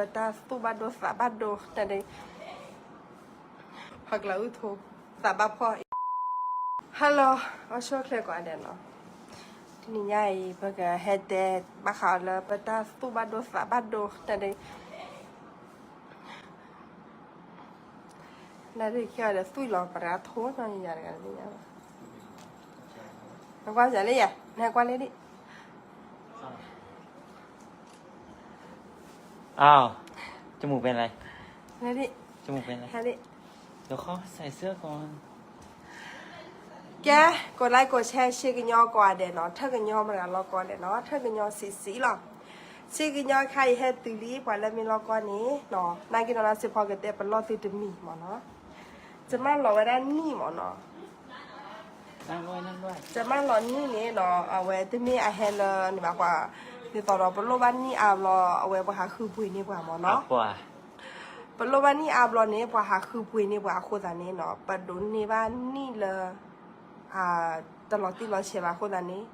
ပတၢ်သူၣ်ဘၣ်ဒိသးဘၣ်ဒိတၢ်ဒ် ဟးကျးအုၣ်ထိ သးဘၣ်ဖှီၣ် Hello အဆိၣ်ချ့ကိးဂၤဒဲးနီၤ, တနံၤညါအံၤ ပကဟဲတဲဘၣ်ဃးအီၤလၢ ပတၢ်သူၣ်ဘၣ်ဒိသးဘၣ်ဒိတၢ်ဒ် နၢ်ဒ့ၣ်ခံဂၤဒီး သူၣ်လီၤပရၤထိနီၤ ယၤတဂၤတသ့ၣ်ညါဘၣ်, နကွၢ်စၢၤလၢယၤ နကွၢ်လၢဒ် อ้าว จมูกเป็นอะไร လၢဒ် จมูกเป็นอะไร ဟဲဒ် เดี๋ยวขอใส่เสื้อก่อน ကဲ ကိးlikeကိးshare ဆ့ကညီကိးဂၤဒဲးနီၤ, ထၢၣ်ကညီမတၤဂၤလီၤကီန့ၣ်နီၤ, ထၢၣ်ကညီဆံးဆံးလီၤ. ဆ့ကညီခါအံၤဟဲတုၤလံ ပှၤလၢမ့ၢ်လီၤကီန့ၣ်နီၤ, နာ်က့နီၤ လၢစ့ဖီကတဲပလီၢ်သုတမံၤမ့ၢ်နီၤ, ကမၢလီၤဝဲဒၣ်နံၣ်မ့ၢ်နီၤ ကမၢလီၤနံၣ်န့ၣ်နီၤ အဝဲတမ့ၢ်အဟဲလၢန့ၣ်ဘၣ်ပှၤ, ဒ်သိးဒီးပလိၣ်ဘၣ်နံၣ်အါဘျီ အဝဲပှၤဟးဃုပှ့ၤန့ၢ်ပှၤမ့ၢ်နီၤ, ပလိၣ်ဘၣ်နံၣ်အါဘျီန့ၣ် ပှၤဟးဃုပှ့ၤန့ၢ်ပှၤအဃိသတးန့ၣ်နီၤ ပဒိးန့ၢ်ဘၣ်နံၣ်လၢ တလီၤတံၢ်လီၤဆဲးဘၣ်အဃိသတးန့ၣ်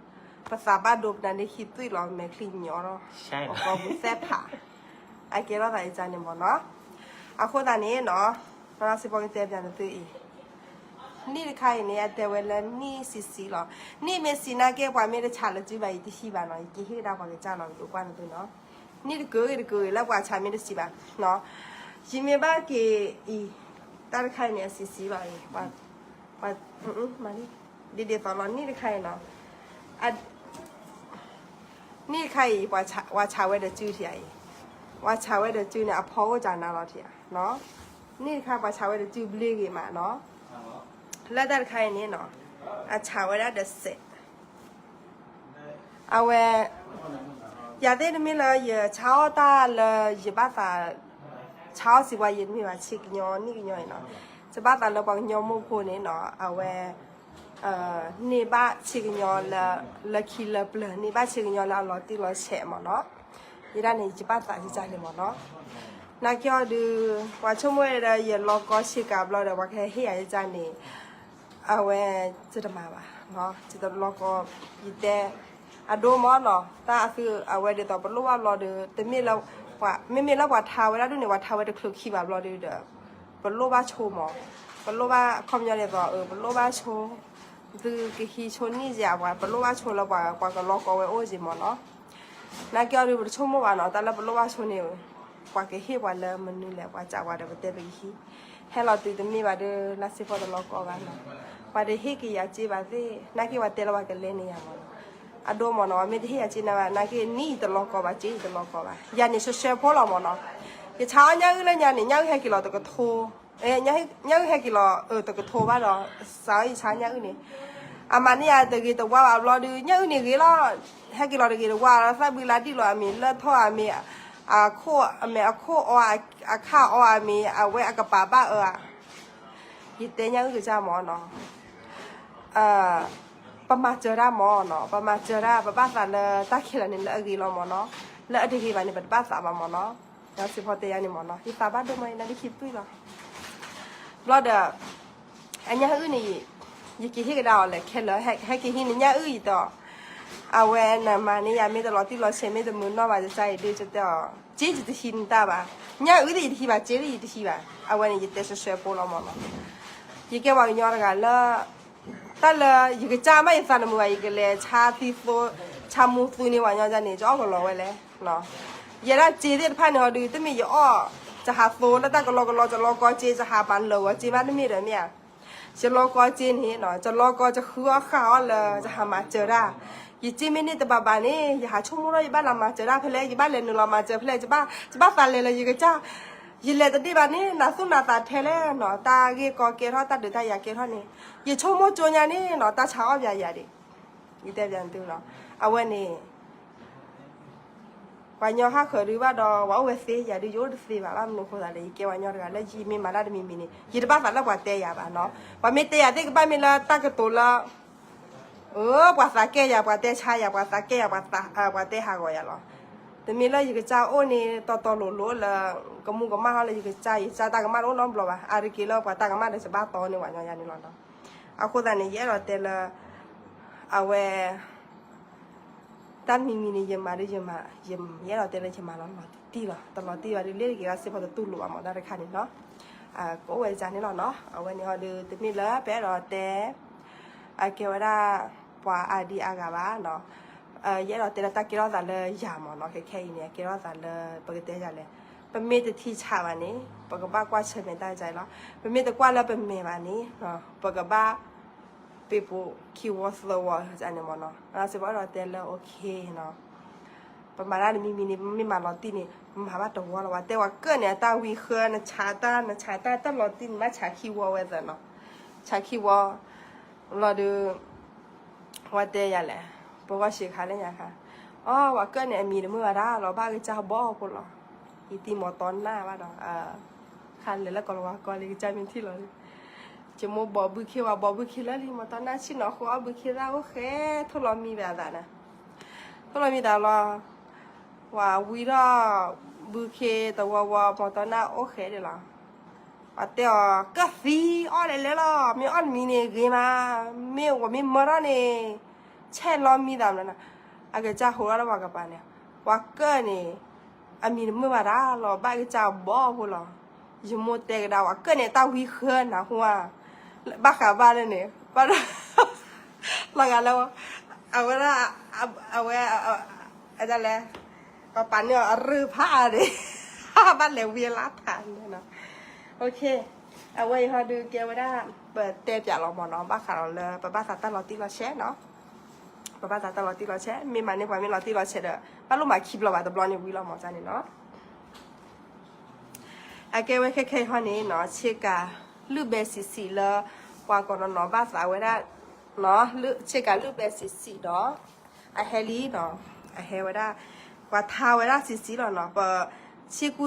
ပသးဘၣ်ဒိပနၢ်ဒ့ၣ်ခံသွံၣ်လီၤ မဲာ်ချံညီထီၣ် ပကိာ်ပူၤသဲဖး အကဲထီၣ်သးအံၤန့ၣ်မ့ၢ်နီၤ, အဃိသတးန့ၣ်နီၤ စ့ဖီကတဲပၠးနသုအံၤ နံၣ်တခါအံၤန့ၣ် အတဲဝဲလၢနံၣ်ဆံးဆံးလီၤ. နံၣ်မ့ၢ်ဆံးနာ်က့ ပှၤမ့ၢ်တဆးလၢစုဘၣ်အံၤတဟံးဘၣ်နီၤ, ယကဟ့ၣ်ကဒါပှၤကစၢ်လီၤ ယဒိးကွၢ်နသုနီၤ, နံၣ်တကၢအံၤတကၢအံၤလၢပှၤဆးမ့ၢ်တဆံးဘၣ်နီၤ, ယမ့ၢ်ဘၣ်က့ၤအံၤ တၢ်တခါအံၤန့ၣ် အဆံးဆံးလီၤအံၤ ပှၤ ဒ်ဒ်သိးလီၤ နံၣ်တခါအံၤနီၤ နံၣ်တခါအံၤ ပှၤဆးဝဲဒီးစုထံဧါအံၤ, ပှၤဆးဝဲဒီးစုန့ၣ် အဖီအိၣ်ကနါလီၤထံဧါနီၤ, နံၣ်တခါပှၤဆးဝဲဒီးစုဘျ့ဂ့ၤမးနီၤ, လၢတၢ်တခါအံၤန့ၣ်နီၤ အဆးဝဲဒၣ်ဒီးစဲး အဝဲ ယၤသ့ၣ်တမ့ၢ်လၢယဆါအီၣ်တၢ်လၢယဘၣ်သး ဆါအီၣ်စံးပှၤယတမ့ၢ်ဘၣ် ဆ့ကညီနံၣ်ကညီအံၤနီၤ, ယဘၣ်သးလၢပှၤကညီမိၢ်ဖိန့ၣ်နီၤ အဝဲ န့ၢ်ဘၣ်ဆ့ကညီလၢ လၢခံလၢပျၢၤ န့ၢ်ဘၣ်ဆ့ကညီလၢအလီၤတံၢ်လီၤဆဲးမ့ၢ်နီၤ, ယဒၣ်န့ၣ် ယဘၣ်သးယကန့ၣ်မ့ၢ်နီၤ, နာ်က့အီၤဒုး ပှၤဆိကမိၣ်ဝဲဒီး ယလီၤကီဆ့ကၤဘျီဒီး ပှၤကဟဲဟ့ၣ်ယၤယကန့ၣ် အဝဲ ယတမၤဘၣ်, ယတလီၤကီ, ယတဲ အဒိမ့ၢ်နီၤ တၢ်အသုအဝဲဒ်သိးပလိၣ်ဘၣ်ဘျီဒီး တမ့ၢ်လၢ မ့မ့ၢ်လၢပှၤထါဝဲဒၣ်ဒ်န့ၣ် ပှၤထါဝဲတချုးခံဘၣ်ဘျီဒီး ပလိၣ်ဘၣ်ဆိမ့ၢ်, ပလိၣ်ဘၣ်ခီပညီဒ်သိး ပလိၣ်ဘၣ်ဆိ, သုကဟံးဆိနံၣ်ယၤပှၤ ပလိၣ်ဘၣ်ဆိလၢပှၤ ပှၤကလီၤကီဝဲအိၣ်ယံၤမ့ၢ်နီၤ, နာ်က့အီၤဒုး ပတဆိကမိၣ်ဘၣ်နီၤ တၢ်လၢပလိၣ်ဘၣ်ဆိန့ၣ် ပှၤကဟ့ၣ်ပှၤလၢမနုၤလဲၣ် ပှၤစံးပှၤဒီးပတဲပကဟံး, ဟဲလီၤတုၤတမ့ၢ်ဘၣ်ဒီး လၢစ့ဖီတလီၤကီဘၣ်နီၤ, ပှၤတဟ့ၣ်က့ၤယၤစ့ဘၣ်သ့ၣ် နာ်က့ပှၤတဲလၢပှၤကလဲၤန့ၢ်ယၤမ့ၢ်နီၤ, အဒိမ့ၢ်နီၤ မ့ၢ်တဟ့ၣ်ယၤစ့န့ၣ်ဘၣ် နာ်က့နံၣ်အံၤတလီၤကီဘၣ် စ့အံၤတလီၤကီဘၣ် ယၤန့ၣ်ဆှဲဆှဲဖိလီၤမ့ၢ်နီၤ, ယဆါအီၣ်ညၣ်အုၣ်လၢညါန့ၣ် ညၣ်အုၣ်ဟဲက့ၤလီၤတကထိ ညၣ်အုၣ်ဟဲက့ၤလီၤ တကထိဘၣ်ဒီး စးအီၣ်ယဆါညၣ်အုၣ်န့ၣ်, အမၤန့ၢ်ယၤတဂ့ၤတဝါဘၣ်ဘျီဒုး ညၣ်အုၣ်န့ၣ်ဂ့ၤလီၤ, ဟဲက့ၤလီၤတဂ့ၤတဝါလီၤ သၣ်ဘုလါဒံၣ်လီၤအမ့ၢ် လၢၢ်ထီၣ်အမ့ၢ်, အခိၣ်အမ့ၢ် အခိၣ်အီအါ အခၣ်အီအမ့ၢ် အဝဲအကပၤဘၣ်အၢဧါ, ယတဲညၣ်အုၣ်ကစၢ်မ့ၢ်နီၤ ပမၤစၢၤတၢ်မ့ၢ်နီၤ ပမၤစၢၤတၢ် ပဘၣ်သးလၢတၢ်ခဲလၢာ်န့ၣ် လၢအဂ့ၤလီၤမ့ၢ်နီၤ, လၢအတဂ့ၤဘၣ်န့ၣ် ပတဘၣ်သးဘၣ်မ့ၢ်နီၤ, ဒီးစ့ဖီတဲယၤန့ၣ်မ့ၢ်နီၤ ယသးဘၣ်ဒိမ့ၢ် ယနါဒ့ၣ်ခံသွံၣ်လီၤ, ဘျီဒီး အညၣ်အုၣ်န့ၣ် ယကဟ့ၣ်ကဒါအီၤလဲၣ် ခဲလၢာ် ဟဲက့ၤဟံးန့ၢ်ညၣ်အုၣ်အံၤဒီး အဝဲနမၤန့ၢ်ယၤမ့ၢ်တလီၤတံၢ်လီၤဆဲး မ့ၢ်တမုာ်နီၢ်ဘၣ် ယကစၢ်အံၤဒုး ယတဲအီၤ စ့ယတဟံးနတၢ်ဘၣ်, ညၣ်အုၣ်သ့ၣ်ယတဟံးဘၣ် စ့သ့ၣ်ယတဟံးဘၣ်, အဝဲန့ၣ် ယတဲဆှဲဆှဲဖိလီၤမ့ၢ်နီၤ, ယကဲပှၤကညီတဂၤလၢ တၢ်လၢယကစၢ်မးယသးနမုာ်ဘၣ် ယကလဲၤဆါသံသိ ဆါမူသူန့ၢ်ပှၤညီန့ၣ် ကအီၣ်ကလီၤဝဲလဲၣ်, ယဲဒၣ်စ့သ့ၣ်တဖၣ်န့ၣ်ဟီဒုး တမ့ၢ်ယအီၣ် ယဟးသိလၢတၢ်ကလီကလီ ယလီကီစ့ ယဟးပာ်လၢာ်ဂီၤစ့မးတမ့ၢ်ဒီးမ့ၢ်ဧါ ယလီကီစ့န့ၣ် ယလီကီ ယဃုအီၣ်ဃာ်အီၣ်လၢ ယဟးမၤစၢၤတၢ်, ယစ့မ့ၢ်န့ၢ်တဘၣ်ဘၣ်န့ၣ် ယဟးဆိကမိၣ်ထီၣ် ယဘၣ်လၢမၤစၢၤတၢ်ဖဲလဲၣ် ယဘၣ်လဲၤနုာ်လီၤမၤစၢၤဖဲလဲၣ် ယဘၣ်သးလဲၤလၢယကစၢ်, ယလဲၤတန့ၢ်ဘၣ်န့ၣ် နသူၣ်နသးထဲလဲၣ်နီၤ တၢ်ဂ့ၢ်ကီကဲထီၣ် တၢ်ဒုးတၢ်ယၤကဲထီၣ်န့ၣ် ယဆိကမိၣ်ကၠိညါန့ၣ်နီၤ တၢ်ဆါအီၣ်ပယၤယၤဒံး, ယတဲပျးသုနီၤ အဝဲန့ၣ် ပှၤညီဟးဃၢၤဒုးဘၣ်ဒီး ပှၤအိၣ်ဝဲသ့ ယၤဒုးယအိၣ်တသ့ဘၣ် ဘၣ်မနုၤအဃိသးလဲၣ် ယကဲပှၤညီတဂၤလၢယမ့ၢ်မၤတၢ်တမံၤမံၤန့ၣ် ယတဘၣ်သးလၢပှၤတဲယၤဘၣ်နီၤ, ပှၤမ့ၢ်တဲယၤသ့ၣ်ကဘၣ်မ့ၢ်လၢတၢ်ကတိၤလၢ အၢ ပှၤသးကဲယၤ ပှၤတဲဆါယၤ ပှၤသးကဲယၤ ပှၤတဲဟးဂီၤယၤလီၤ, တမ့ၢ်လၢယကစၢ်အိၣ်န့ၣ် တီတီလိၤလိၤလၢ ကမူကမၣ်ထီၣ်လၢယကစၢ် ယကစၢ်တၢ်ကမၣ်တအိၣ်နီတဘျီဘၣ် အါတက့ၢ်လၢပှၤတၢ်ကမၣ်ဒီးယဘၣ်တီန့ၢ်ပှၤညီယၤန့ၣ်လီၤနီၤ, အဃိသတးန့ၣ် ယအဲၣ်ဒိးတဲလၢ အဝဲ တၢ်တမံၤမံၤန့ၣ် ယမၤဒုးယမၤ ယအဲၣ်ဒိးတဲလၢယမၤလီၤလီၤ တလီၤတံၢ်လီၤ, တလီၤတံၢ်ဘၣ်ဒုး လ့ၣ်တက့ၤဘၣ်စ့ၢ်ကီးတတူၢ်လိာ်ဘၣ်မး တၢ်တခါန့ၣ်နီၤ. ကအိၣ်ဝဲဒ်န့ၣ်လီၤနီၤ. အဝဲန့ၣ်ဟီဒုး တမ့ၢ်လၢပအဲၣ်ဒိးတဲ အကဲဝဲဒၣ် ပှၤအါဒံအါဂၤဘၣ်နီၤ. ယအဲၣ်ဒိးတဲလၢတၢ်ကဲထီၣ်သးလၢယၤမးနီၤ. ခဲခဲအံၤန့ၣ် အကဲထီၣ်သးလၢ ပကတဲယၤလဲၣ်, ပမ့ၢ်တထံၣ်ဆးဘၣ်န့ၣ် ပကဘၣ်ကွၢ်ဆၢၣ်မဲာ်တၢ်ဒ်အံၤလီၤ. ပမ့ၢ်တကွၢ်လၢပမဲာ်ဘၣ်န့ၣ် ပကဘၣ် ပ့ၤပိာ်ခံဝီသၢဝီန့ၣ်မးနီၤ. စ့ၢ်ကီးအဲၣ်ဒိးတဲလၢ okay နီၤ. ပမၤတၢ်တမံၤမံၤန့ၣ် ပမ့ၢ်မၤလီၤတံၢ်န့ၣ် မၤဘၣ်တဝီလီၤ. ပှၤတဲဝဲကၢၣ်န့ၣ် အတၢ်ဝံဃၢ နဆးတၢ် နဆးတၢ် တၢ်လီၤတံၢ်န့ၣ် ဘၣ်ဆးခံဝီဝဲသၢနီၤ. ဆးခံဝီ လီၤဒုး ဝဲတဲယၤလဲၣ်, ပဂီၢ်ဆံးခါလၢညါခါ, အီ ပှၤကၢၣ်န့ၣ် အမံၤတမုာ်ဘၣ်တၢ်လီၤ, ဘၣ်ကစၢ်ဘီဖိလီၤ. ယတံၤမီၤတီနၢ်ဘၣ်ဒီး ခါလဲၤလၢကီၢ်လၤဝါကီၢ်လံ ကစၢ်မ့ၢ်ထံၣ်လီၤလံ, ယမိၢ်ဘီဘုခ့ ဝဲဘီဘုခ့လၢလံ မီၤတီနၢ်ဆံၣ်နီၤ ဃိအီၣ်ဘုခ့သၣ်အိၣ်ဃဲ ထိၣ်လီၤမံဘၣ်အသးနၤ, ထိၣ်လီၤမံသးလီၤ. ပှၤဝံထီၣ် ဘုခ့တဝီဝီ မီၤတီနၢ်အိၣ်ဃဲဒၣ်လီၤ. ပှၤတဲအီၤ ကၢၣ်သံ အီၣ်လဲၤလဲၤလီၤ, မ့ၢ်အီၣ်တမံၤန့ၣ်ဂ့ၤမး, မ့ၢ်ဝဲမ့ၢ်မၢထီၣ်န့ၣ် ဆဲးလီၤမံသးမးနီၤ. အကစၢ်ဟိးထီၣ်လၢပှၤကပၤန့ၣ်, ပှၤကၢၣ်န့ၣ် အမံၤတမုာ်ဘၣ်တၢ်လီၤ, ဘၣ်ကစၢ်ဘီဖိလီၤ. ယမိၢ်တဲကဒါ ပှၤကၢၣ်န့ၣ် တၢ်ဝံဃၢနၤဟူဧါ, ဘၣ်ဃးဘၣ်လၢန့ၣ် ဘၣ်ဒီး လီၤဂာ်လၢ အဝဲဒၣ် အဝဲ အဒၣ်လဲၣ်, ပပာ်န့ၢ်အီၤအရၢၢ်ဖးအါန့ၣ် ဘၣ်လဲၤဝံအလါဖးန့ၣ်နီၤ. အဝဲအံၤဟီဒုးကဲဝဲဒၣ် ပတဲပၠးလီၤမးနီၤ, ဘၣ်ဃးဒီးလၢပဘၣ်သးတၢ်လီၤတံၢ်လီၤဆဲးနီၤ, ပဘၣ်သးတၢ်လီၤတံၢ်လီၤဆဲး, မ့ၢ်မၤန့ၢ်ပှၤမ့ၢ်လီၤတံၢ်လီၤဆဲးဒီး ဘၣ်လိၣ်မၤခံဘျီဘၣ် တဘျီန့ၣ်ဝံလီၤမးန့ၣ်နီၤ. အကဲဝဲခဲခဲအံၤဟီန့ၣ်နီၤ, ဆ့ကၤလုၢ်ဘဲဆံးဆံးလၢ ပှၤကိးနီၤနီၤဘၣ်သးဝဲဒၣ်, ဆ့ကၤလုၢ်ဘဲဆံးဆံးဒီး အဟဲလံနီၤ, အဟဲဝဲဒၣ်, ပှၤထါဝဲဒၣ်ဆံးဆံးလီၤနီၤ, ပဆ့ကူ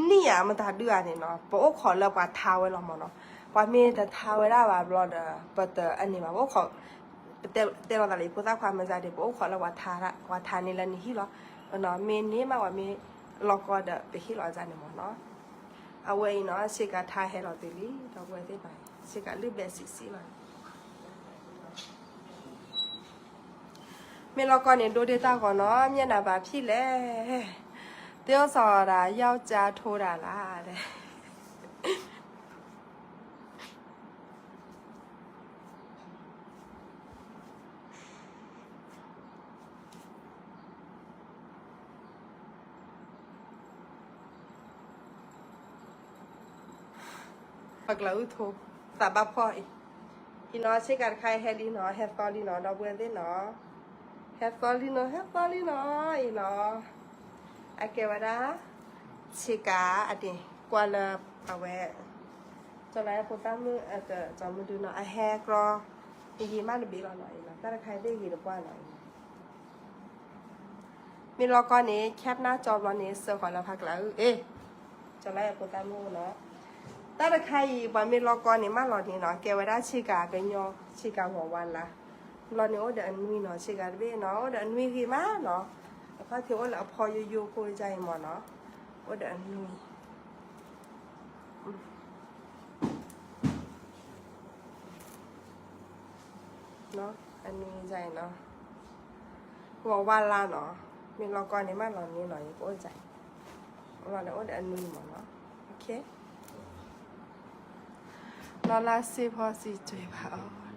နံၣ်ဧါ မတၤဒုဧါန့ၣ်နီၤ, ပအိၣ်ခိးလၢပှၤထါဝဲလီၤမးနီၤ, ပှၤမ့ၢ်တထါဝဲဒၣ်ဘၣ်ဘျီဒီး ပတအန့ၣ်ဘၣ်, ပအိၣ်ခိး ပတဲလီၤသးလၢ ဖိသၣ်ခွါမၤစၢၤဒံး ပအိၣ်ခိးလၢပှၤထါန့ၣ်လၢနဟံၣ်လီၤ, မ့ၢ်န့ၢ်မးပှၤမ့ၢ်လီၤကီဒီး ပဟ့ၣ်လီၤန့ၣ်မးနီၤ. အဝဲအံၤနီၤ ဆ့ကၤထါဟဲလီၤတုၤလံ ဒီပုၢ်ဝဲၢ်သ့ၣ်နီၤ, ဆ့ကၤလုၢ်ဘဲဆံးဆံးလီၤ. မ့ၢ်လီၤကီန့ၣ် ဒိဒ့ၣ်တၢ်ဂီၤနီၤ, မျက်နှာပါဖြစ်လဲၣ်, သ့ဢိၣ်စီၤဒၣ် ယောက်ျားထိုးတာလား ပကျးအုၣ်ထိ သးဘၣ်ဖှီၣ်အံၤ, အံၤနီၤ ဆ့ကၤတခါအံၤဟဲလံနီၤ, ဟဲသီလံနီၤ ဒီပုၢ်ဝဲၢ်သ့ၣ်နီၤ, ဟဲသီလံနီၤ ဟဲသီလံနီၤ အံၤနီၤ, အကဲဝဲဒၣ် ဆ့ကၤအဒ့ ကွၢ်လၢ အဝဲ ကၠီၤလါဖိသၣ်မုၣ်အတၢ် ကၠီၤမုၢ်ဒုနီၤ အဟဲကြီ ယံာ်မးတဘ့ၣ်လီၤနီၤ, အံၤနီၤ တၢ်တခါအံၤဘ့ၣ်ဂ့ၤတပှၢ်နီၤ, အံၤနီၤ မ့ၢ်လီၤကီန့ၣ် cap နၢ်ကၠီဘျီန့ၣ် စၢဃီၤလၢဖးကျးအုၣ်, အ့ၣ်, ကၠီၤလါဖိသၣ်မုၣ်နီၤ, တၢ်တခါအံၤ ပှၤမ့ၢ်လီၤကီန့ၣ် မၢလီၤန့ၣ်နီၤ, ကဲဝဲဒၣ်ဆ့ကၤကညီ ဆ့ကၤဝီၤဝါလါ, ဘျီန့ၣ်အိၣ်ဒီးအနွံနီၤ, ဆ့ကၤတဘ့ၣ်နီၤ အိၣ်ဒီးအနွံဂ့ၤမးနီၤ, အခီၣ်ထံးအိၣ်လၢအဖီယိယိဖိဒ်အံၤမးနီၤ, အိၣ်ဒီးအနွံ အနွံဒ်အံၤနီၤ, ဝီၤဝါလါနီၤ, မ့ၢ်လီၤကီန့ၣ် မၢလီၤန့ၣ်နီၤ, ယကအိၣ်ဒ်အံၤ, လီၤန့ၣ်အိၣ်ဒီးအနွံမးနီၤ, နီၢ်လါစ့ဖီစံးကၠွဲဘၣ်အီၤ,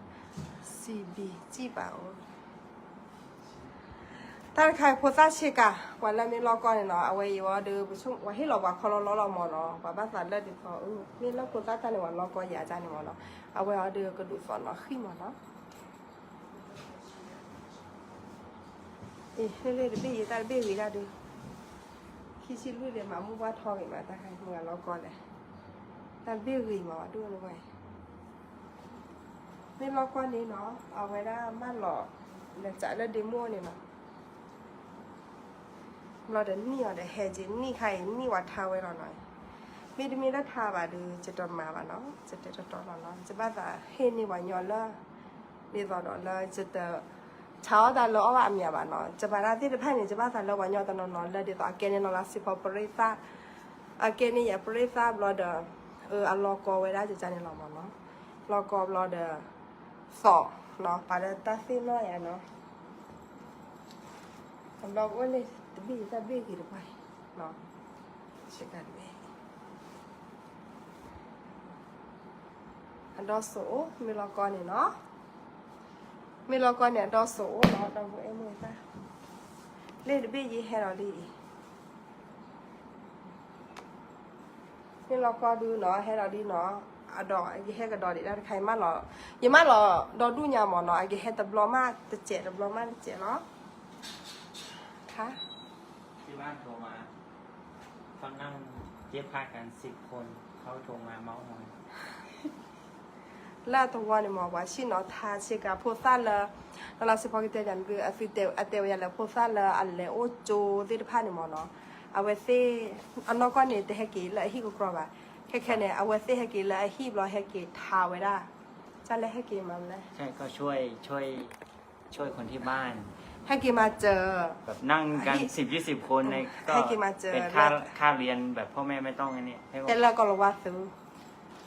စံးဘံၣ်စံးဘၣ်အီၤ တၢ်တခါအံၤဖိသၣ်ဆ့ကၤ ပှၤလၢမ့ၢ်လီၤကီန့ၣ်နီၤ, အဝဲအံၤဝဲဒီး ပဆိကမိၣ် ပှၤဟ့ၣ်လီၤပှၤခီလီၤလီၤလီၤမးနီၤ, ပှၤဘၣ်သးလၢဒ်သိး မ့ၢ်လၢဖိသၣ်တၢ်န့ၣ် ပှၤလီၤကီယၤတၢ်န့ၣ်မးနီၤ, အဝဲအီၤဒီးကဒုးသိးနီၤဃံမးနီၤ, အ့ၣ် လၢလၢတဘ့ၣ်ယတၢ်တဘ့ၣ်ဂ့ၤဒၣ်ဒုး, ခံဆံလွံၢ်ဒီးမၤမူၢ်ပှၢ်ထီဂ့ၤမး တၢ်ခါမုၢ်ဂၤလီၤကီလဲၣ်, တၢ်တဘ့ၣ်ဂ့ၤမးဝဲဒိၣ်န့ၣ်ဝဲ, မ့ၢ်လီၤကီန့ၣ်နီၤ အဝဲဒၣ်မၢလီၤ လၢစးလၢဒ့မုၣ်န့ၣ်နီၤ ဘျီဒီးနံၣ်အီၤဒီးဟဲက့ၤ နံၣ်ခါအံၤ နံၣ်ဝဲထါဝဲလီၤနီၤ, မ့တမ့ၢ်လၢထါဘၣ်ဒီး ယတမၤဘၣ်နီၤ, ယတဲတတီလီၤနီၤ, ယဘၣ်သးဟ့ၣ်န့ၢ်ပှၤညီလၢ ဒ်သိးဒီးလၢယတ ဆးအီၣ်တၢ်လၢအီၣ်ဘၣ်အမံၤဘၣ်နီၤ, ယမၤတၢ်သ့ၣ်တဖၣ်န့ၣ် ယဘၣ်သးလၢပှၤညီတနီၤနီၤလၢဒ်သိးအကဲန့ၣ်နီၤလၢစံးဖီပရ့သၣ်, အကဲန့ၣ်ယပရ့သၣ်ဘျီဒီး အလီၤကီဝဲဒၣ်ယကန့ၣ်လီၤမးနီၤ, လီၤကီဘျီဒီး သိးနီၤ ပာ်လၢတၢ်သ့ၣ်နီၣ်ယၤနီၤ, အဘျီကအိၣ်လၢတဘ့ၣ်ယတၢ်ဘ့ၣ်ဂ့ၤတပှၢ်နီၤ, အဒီစိၤအိၣ် မ့ၢ်လီၤကီန့ၣ်နီၤ, မ့ၢ်လီၤကီန့ၣ် အဒီစိၤအိၣ်နီၤ, ဒီပုၢ်ဝဲၢ်မုၣ်တၢ်, လ့ၣ်တဘ့ၣ်ယဟဲဒီးလံ မ့ၢ်လီၤကီဒုနီၤ, ဟဲဒီးဒ်နီၤ, အဒီးယဟဲကဒီးဒံးတၢ်တခါ, ယမၢလီၤ, ယမၢလီၤဒီဒူၣ်ညါမ့ၢ်နီၤ, အကဟဲတဘျီမးတစဲး တဘျီမးတစဲးလီၤ. ခါ ที่บ้านโทรมา เขานั่งเย็บผ้ากันสิบคน เขาโทรมาเม้าท์มอย လၢအသဝီန့ၣ်မ့ၢ် ပှၤဆ့ၣ်နီၤထါဆ့ကၤဖိသၣ်လၢ လၢလီၤစ့ဖီကတဲယၤ အသုတဲ အတဲဝဲယၤလၢဖိသၣ်လၢအလဲၤအိၣ်ကၠိသ့ၣ်တဖၣ်န့ၣ်မ့ၢ်နီၤ, အဝဲသ့ၣ် အနီၢ်ကီၢ်န့ၣ် တဟဲက့ၤလၢအဟံၣ်ကကြီဘၣ်, ခဲခဲန့ၣ် အဝဲသ့ၣ်ဟဲက့ၤလၢအဟံၣ်ဘျီ ဟဲက့ၤထါဝဲဒၣ်, ကၢ်လၢဟဲက့ၤမၤလဲၣ် ใช่ ก็ช่วยช่วยช่วยคนที่บ้าน ဟဲက့ၤမၤစၢၤ แบบนั่งกันสิบยี่สิบคนในก็ ဟဲက့ၤမၤစၢၤ เป็นค่าค่าเรียนแบบพ่อแม่ไม่ต้องอันนี้ တဲလၢကီၢ်လီၤဝါသု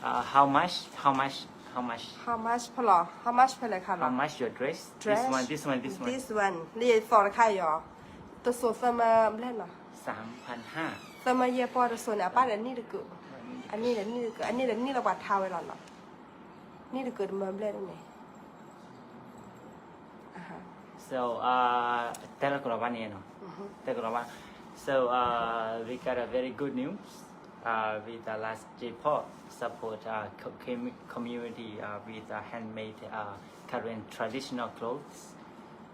Uh, how much? How much? How much? How much ဖဲလဲၣ်, how much ဖဲလဲၣ်ခါလီၤ. How much your dress? This one, this one, this one. This one. လံာ်သီတခါအံၤ, တစိၤသၢမၢဘျဲၣ်နီၤ. သၢမၢယဲၢ်ပီၢ်တစိၤန့ၣ် အပၢ်ဒီးနံၣ်တကုာ်, အန့ၣ်ဒီးနံၣ်တကုာ်, အန့ၣ်ဒီးနံၣ်လၢပှၤထါဝဲလီၤနီၤ. နံၣ်တကုာ်တမၢဘျဲၣ်န့ၣ် So, uh, တဲလၢကီၢ်လီၤဝါန့ၣ်နီၤ, တဲကီၢ်လီၤဝါ. So, uh, we got a very good news, uh, with the last J-pop support, uh, co-, commu-, community, uh, with, uh, handmade, uh, Karen traditional clothes.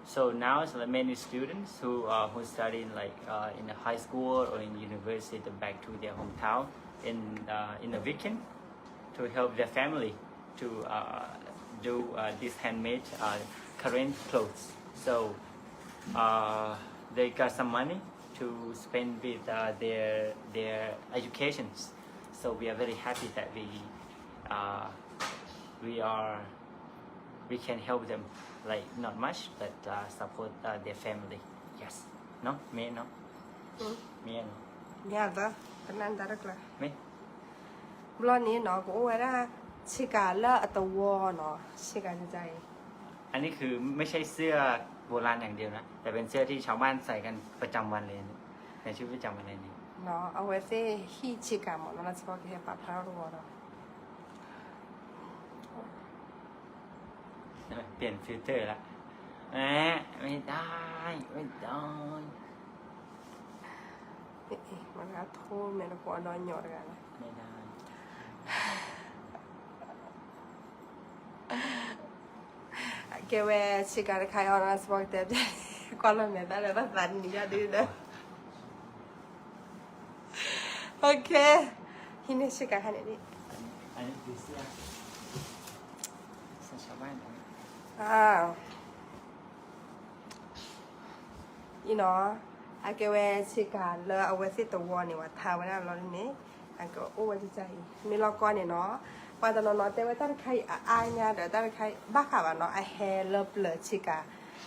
So now, so the many students who, uh, who studying, like, uh, in the high school or in university, back to their hometown in, uh, in the weekend to help their family to, uh, do, uh, this handmade, uh, Karen clothes. So, uh, they got some money to spend with, uh, their, their educations. So we are very happy that we, uh, we are, we can help them, like, not much, but, uh, support, uh, their family. Yes. No? မ့ၢ်နီၤ. မ့ၢ်နီၤ. မ့ၢ်အသး, ကနၣ်တၢ်တကျါ. မ့ၢ် ဘျီန့ၣ်နီၤ ကအိၣ်ဝဲဒၣ် ဆ့ကၤလၢအသဝီနီၤ, ဆ့ကၤန့ၣ်အံၤ อันนี้คือไม่ใช่เสื้อโบราณอย่างเดียวนะ แต่เป็นเสื้อที่ชาวบ้านใส่กันประจำวันเลย ในชีวิตประจำวันเลยนี่ အဝဲသ့ၣ်ဟံၣ်ဆ့ကၤမ့ၢ်နီၤ လၢစ့ဖီကဟဲပာ်ဖျါထီၣ်တဝီဒီး เปลี่ยนฟิลเตอร์ละ ไม่ได้ ไม่ได้ မ့ၢ်ဂၤထိမဲာ်တကွီၤဒီးညီတဂၤလၢ ไม่ได้ အကဲဝဲဆ့ကၤတခါအံၤနီၤ စ့ဖီကတဲ ကွၢ်လီၤမဲာ်သၣ်လၢဘၣ်သးနံၤယၤဒုဒီး Okay, ဟံးန့ၢ်ဆ့ကၤခါန့ၣ်ဒ် อันนี้คือเสื้อ เสื้อชาวบ้าน အံၤနီၤ အကဲဝဲဆ့ကၤလၢအဝဲသ့ၣ်သဝီန့ၣ် ပှၤထါဝဲဒၣ်လီၤန့ၣ် အကအိၣ်ဝဲဒ်အံၤ မ့ၢ်လီၤကီန့ၣ်နီၤ ပှၤတနီၤနီၤတဲဝဲတၢ်တခါအံၤအအါညါဒီး တၢ်တခါအံၤ ဘၣ်ဃးဘၣ်နီၤ အဟဲလၢပျၢၤဆ့ကၤ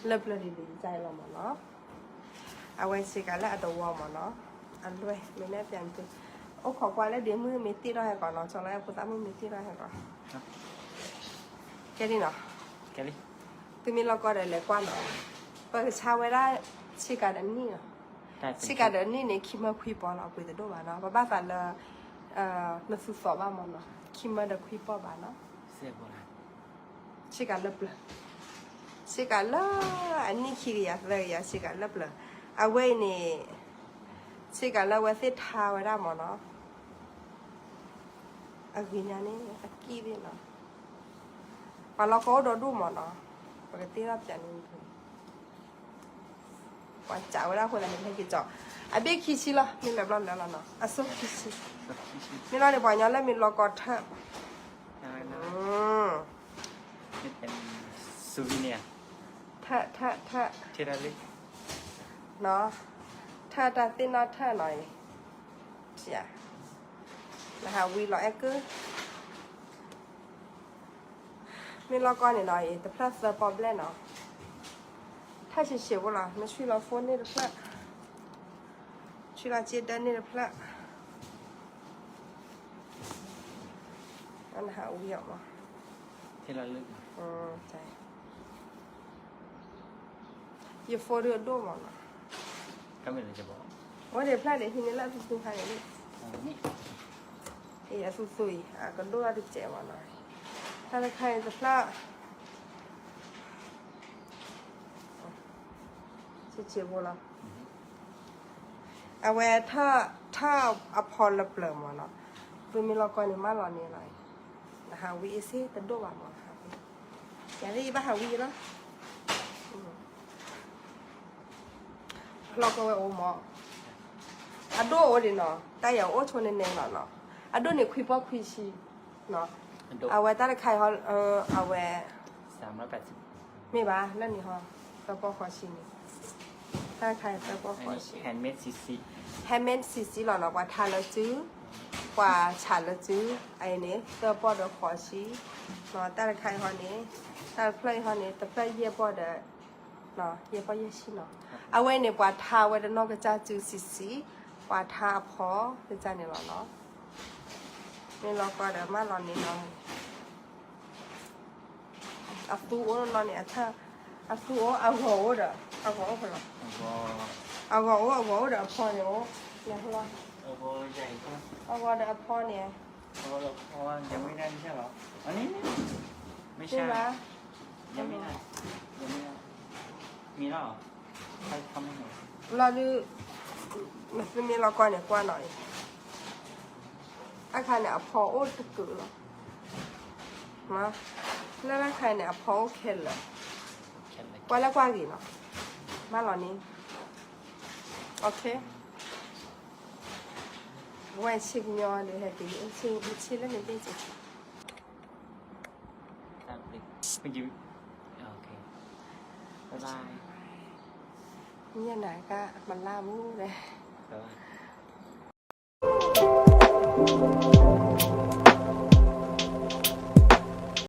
လၢပျၢၤလံၤလံၤဒ်အံၤလီၤမ့ၢ်နီၤ အဝဲဆ့ကၤလၢအသဝီမ့ၢ်နီၤ အလွဲၢ် မ့ၢ်နဲၣ်ပျးန့ၣ် အိၣ်ခိးကွၢ်လၢဒ့မုၣ်မ့ၢ်တ့ၢ်ထီၣ်ဟဲကီးနီၤ ကၠီလီၤဖိသၣ်မုၣ်မ့ၢ်တ့ၢ်ထီၣ်ဟဲကီး ကဲဒ်နီၤ သုမ့ၢ်လီၤကီဒီးလဲၤကွၢ်နီၤ ပကဆါဝဲဒၣ်ဆ့ကၤဒီးနံၣ်နီၤ ဆ့ကၤဒီးနံၣ်န့ၣ် ခံမၢခွံပီလီၤ အပှ့ၤတဒိၣ်ဘၣ်နီၤ ပဘၣ်သးလၢ နသူသီဘၣ်မ့ၢ်နီၤ ခံမၢဒီးခွံပီဘၣ်နီၤ ဆ့ကၤလၢပျၢၤ ဆ့ကၤလၢအနံၣ်ခံကယၤသၢကယၤ ဆ့ကၤလၢပျၢၤ အဝဲအံၤန့ၣ် ဆ့ကၤလၢအဝဲသ့ၣ်ထါဝဲဒၣ်မ့ၢ်နီၤ အဂ့ၤညါန့ၣ် အကံၣ်သ့ၣ်နီၤ ပှၤလီၤကီအိၣ်ဒီဒူၣ်မ့ၢ်နီၤ ပကတ့ထီၣ်ပျးန့ၣ် ပှၤစးဝဲဒၣ်အဃိသတးန့ၣ် ဟဲက့ၤကီး အဘ့ၣ်ခံဆံလီၤ မ့ၢ်လၢဘျီလၢလီၤနီၤ အစိခံဆံ မ့ၢ်လီၤန့ၣ် ပှၤကညီလၢမ့ၢ်လီၤကီထၢၣ် ထၢၣ် ထၢၣ် ထၢၣ် ထၢၣ် ထၢၣ်တၢ်သ့ၣ်နီၣ်ထၢၣ်နီၤအံၤ နဟးဝံၤလီၤအဲၣ်ကုၢ် မ့ၢ်လီၤကီန့ၣ်နီၤအံၤ တဖျၢၣ်သၢပီဘျဲၣ်နီၤ ထၢၣ်ဆံးဆံးဖိလီၤ နဆွံလီၤဖိန့ၣ်တဖျၢၣ် ဆွံလီၤစ့ဒၢန့ၣ်တဖျၢၣ် နဟးဝံၤအီၤမး ယဖိဒုးအဒိၣ်မးနီၤ အဝဲန့ၣ်ဖျၢၣ်န့ၣ် ဟံးန့ၢ်လၢအသူသူခါန့ၣ် န့ၣ် အံၤအသူသူအံၤ အကဒိၣ်ထီၣ်တစဲးမးနီၤ, တၢ်တခါအံၤတဖျၢၣ် ဆံးဆံးဖိလီၤ, အဝဲထၢၣ်အဖီလၢပျၢၤမးနီၤ, သုမ့ၢ်လီၤကီန့ၣ် မၢလီၤန့ၢ်လီၤ, နဟးဝံအ့ၣ်စ့တဒိၣ်ဘၣ်မး, ယၤလၢယဘၣ်ဟးဝံလီၤ. လီၤကီဝဲအိၣ်မး, အဒိၣ်အိၣ်ဒံးနီၤ, တၢ်ယၤအိၣ်ဆိန့ၣ်နဲလီၤနီၤ, အဒိၣ်န့ၣ်ခွံပီၢ်ခွံဆံနီၤ, အဝဲတၢ်တခါအံၤဟီ အဝဲ မ့ၢ်ဘၣ် လၢန့ၣ်ဟီ, သၢပီၢ်ဃီဆံန့ၣ်, တၢ်တခါအံၤသၢပီၢ်ဃီဆံ, handmade ဆံးဆံးလီၤနီၤ, ပှၤထါလၢစု, ပှၤဆးလၢစု, အအံၤန့ၣ် သၢပီၢ်ဒီးဃီဆံ, တၢ်တခါအံၤဟီန့ၣ်, တၢ်တဖျၢၣ်အံၤဟီန့ၣ် တဖျၢၣ်ယဲၢ်ပီၢ်ဒီး ယဲၢ်ပီၢ်ယဲၢ်ဆံနီၤ, အဝဲန့ၣ် ပှၤထါဝဲတနီၢ်ကစၢ်စုဆံးဆံး, ပှၤထါအဖီကစၢ်န့ၣ်လီၤနီၤ, မ့ၢ်လီၤကီဒီးမၢလီၤန့ၢ်လီၤ, အသူအိၣ်နီၤန့ၣ် အထၢၣ်, အသူအိၣ် အဂီၤအိၣ်ဒီး, အဂီၤအိၣ်ဖဲလီၤ, အဂီၤအိၣ် အဂီၤအိၣ်ဒီးအဖီန့ၣ်အိၣ်, အဂီၤဒီးအဖီန့ၣ်, အဂီၤဒီးအဖီန့ၣ်, အဂီၤဒီးအဖီန့ၣ်, အန့ၣ်, မ့ၢ်ဘၣ်, မ့ၢ်လီၤ, လီၤဒုး, မ့ၢ်လီၤကီန့ၣ်ကွၢ်နီၤအံၤ, အခါန့ၣ်အဖီအိၣ်တကုာ်လီၤ, လၢအခါန့ၣ်အဖီအိၣ်ခဲလၢာ်, ကွၢ်လၢကွၢ်ဂ့ၤနီၤ, မၢလီၤန့ၢ်, အဝဲဆ့ကညီဒီးဟဲက့ၤ, ဆ့လၢန့ၣ်ဘ့ၣ်က့ၤ Thank you. Okay. Bye bye. ညနာ်ကမလါဘူးလဲၣ်. Bye bye.